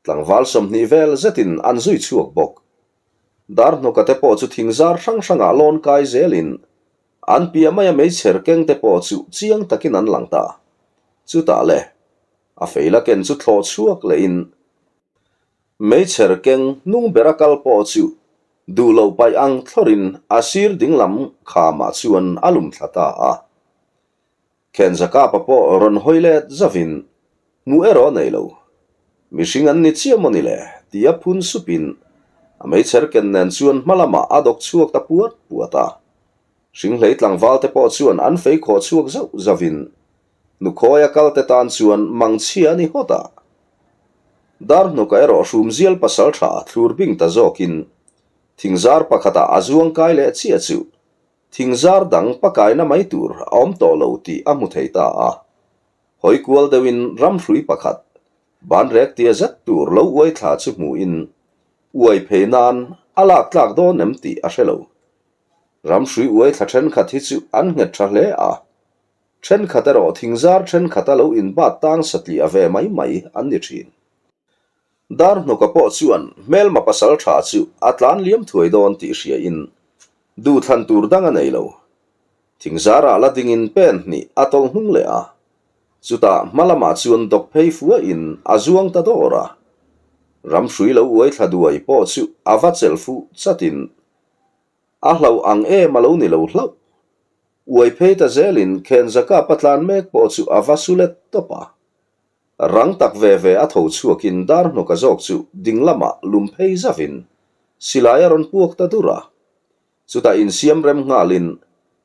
Tlangval 20 vel zetin an zui chhuak bawk. Darhnawka te pawh chu thingzar hrang hrangah lawn kai zelin an piah maia meichher keng te pawh chu chiang takin an lang ta. Chutah le, a feila ken chu thlawh chhuak lehin meichher keng hnung bera kal pawh chu duh loh paih ang thlawrin a sir dinglam khamah chuan a lum thla ta a. Khenza Kapa pawh rawn hawi let zavin, Hmuh erawh nei lo. Mihring an ni chiah maw ni le? tia phun supin a meichher ken nen chuan hma lamah a dawk chhuak ta puat puat a. Hringhlei tlangval te pawh chuan an fei khawh chhuak zauh zauhin Nukhawi a kal te tan chuan mangchhia a ni hawt a. Darhnuka erawh hrumzial pasal tha thlur bing ta zawkin thingzar pakhatah a zuang kai leh chiah chu Thingzar dang pakaina mai tur a awm tawh lo tih a hmu thei ta a. Hawi kual deuhin ramhrui pakhat, banrek tia zet tur lo uai thla chu hmuhin uai phei nan a lak tlak dawn em tih a hre lo. Ramhrui uai thla thenkhat hi chu an nghet tha hle a, thenkhat erawh thingzar thenkhat a lo inbat tang satliah ve mai mai an ni thin. Darhnawka pawh chuan hmelma pasal tha chu a tlan liam thuai dawn tih hriain duhthlan tur dang a nei lo. Thingzarah la dingin pen hnih a tawlh hnung leh a, chutah hma lamah chuan dawk phei fuahin a zuang ta dawr a. Ramhrui lo uai thla duai pawh chu a va chelh fuh chatin a hlauh ang em a lo ni lo hlauh. Uai phei ta zelin Khenza Kapa tlan mek pawh chu a va su let tawp a. Rang tak ve ve a tho chhuakin dar hnawka zawk chu ding lamah lum phei zavin silai a rawn puak ta dur a. Chutah insiam rem nghalin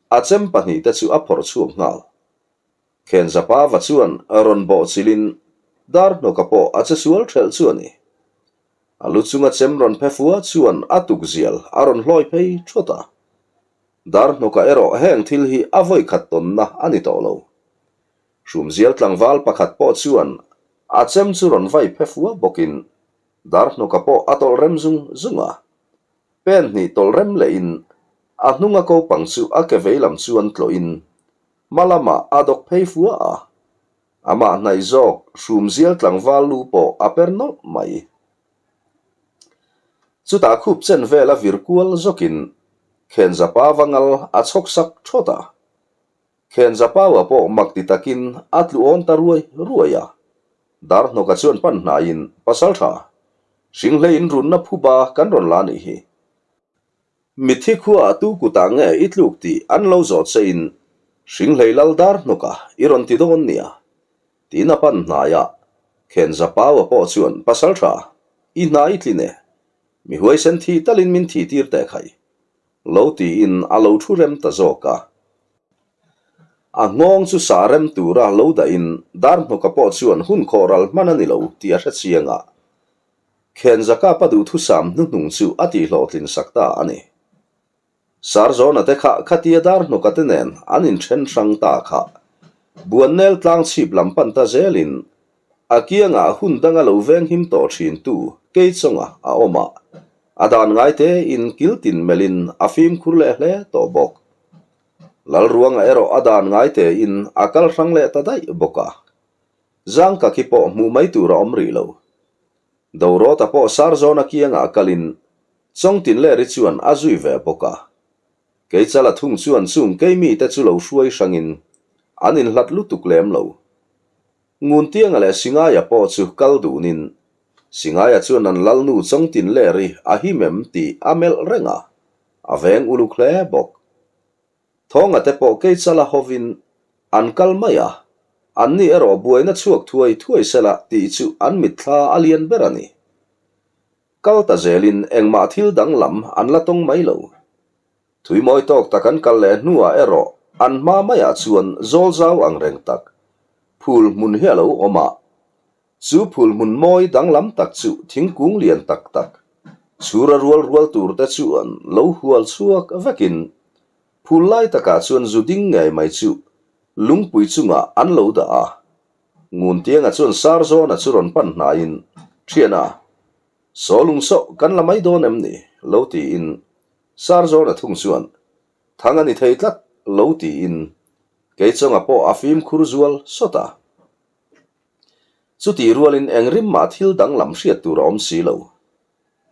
a chem pahnihte chu a phawrh chhuak nghal. Khenza Pava chuan rawn bawh chilhin dar hnawka pawh a che sual ṭhelh chu a ni. A lu chunga chem rawn phe fua chuan a tukzial a rawn hlawi phei ṭhawt a. Dar hnawka erawh heng thil hi a vawikhat tawnna a ni tawh lo. Hrumzial tlangval pakhat pawh chuan a chem chu rawn vai phe fua bawkin Darhnawka pawh a tawlh rem zung zung a. Pen hnih tawlh rem lehin a hnunga kopang chu a ke vei lam chuan tlawhin hma lamah a dawk phei fua a. Amah hnaih zawk Hrumzial tlangval lu pawh a per nawlh mai. Chutah khup chen vel a vir kual zawkin Khenza Pa va ngal a chhawk sak thawt a. Khenza Paua pawh mak ti takin a tlu awn ta ruai ruai a. Darhnawka chuan pan hnaiin, Pasal tha, hringhlei in runna phuba kan rawn la nih hi. Mitthi khuaah tu kutah nge i tluk tih an lo zawh che in hringhlei lal Darhnawka i rawn ti dawn nia. Tiin a pan hnai a. Khenza Paua pawh chuan, Pasal tha, i hna i tlin e. Mi huaisen thih talin min thih tir teh khai. Lo tiin a lo thu rem ta zawk a. A nghawng chu sah rem tura lo dahin Darhnawka pawh chuan hun khawh ral hman a ni lo tih a hre chiang a. Khenza Kapa duhthusam hnuhnung chu a tihhlawhtlin sak ta a ni. Sarzawna te kha khatia Darhnawka te nen an inthen hrang ta kha. Buannel tlang chhip lam pan ta zelin a kiangah hun danga lo veng him tawh thin tu Keichawnga a awm a, a dan ngai tein kiltin melhin a fimkhur leh hle tawh bawk. Lalruanga erawh a dan ngai tein a kal hrang leh ta daih bawk a. Zangka khi pawh hmuh mai tur a awm rih lo. Dorawta pawh Sarzawna kiangah kalin Chawngtinleri chuan a zui ve bawk a. Keichala thung chuan chung keimite chu lo hruai hrangin an inhlat lutuk lem lo. Nguntianga leh Singaia pawh chu kal dunin Singaia chuan an lalnu Chawngtinleri a him em tih a melh reng a, a veng uluk hle bawk. Thawnga te pawh Keichala hovin an kal mai a, anni erawh buaina chhuak thuai thuai sela tih chu an mitthla a lian ber a ni. Kal ta zelin engmah thil danglam an la tawng mai lo. Thui mawi tawk tak an kal leh hnuah erawh an hma maiah chuan zawl zau ang reng tak phul hmun hi a lo awm a. Chu phul hmun mawi danglam tak chu thingkung lian tak tak, chhura rual rual tur te chuan lo hual chhuak vekin phul lai takah chuan zu ding ngei mai chu lungpui chungah an lo dah a. Nguntianga chuan Sarzawna chu rawn pan hnaiin, Thiana, saw lung sawh kan la mai dawn em ni? lo tiin Sarzawna thung chuan, Thang a ni thei tlat, lo tiin Keichawnga pawh a fimkhur zual sawt a. Chutih rualin eng rim mah thil danglam hriat tur a awm si lo.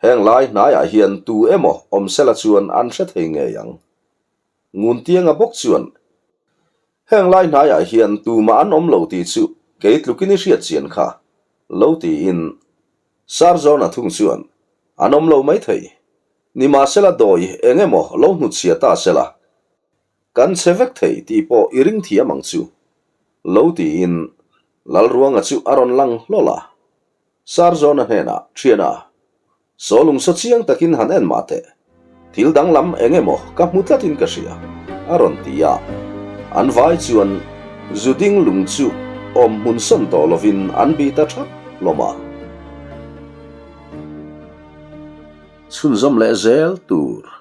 Heng lai hnaiah hian tu emaw awm sela chuan an hre thei ngei ang. Nguntianga bawk chuan, Heng lai hnaiah hian tumah an awm lo tih chu kei tlukin i hriat chian kha, lo tiin Sarzawna thung chuan, An awm lo maithei. Nimahsela dawi eng emaw lo hnutchhia ta sela, kan che vek thei tih pawh i ring thiam ang chu, lo tiin Lalruanga chu a rawn lang hlawl a. Sarzawna hnenah, Thiana, Saw lungsaw chiang takin han en mah teh. Thil danglam eng emaw ka hmu tlatin ka hria, a rawn ti a. An vai chuan zu ding lung chu awm hmun sawn tawh lovin an bih ta thap hlawm a. Chhunzawm leh zel tur.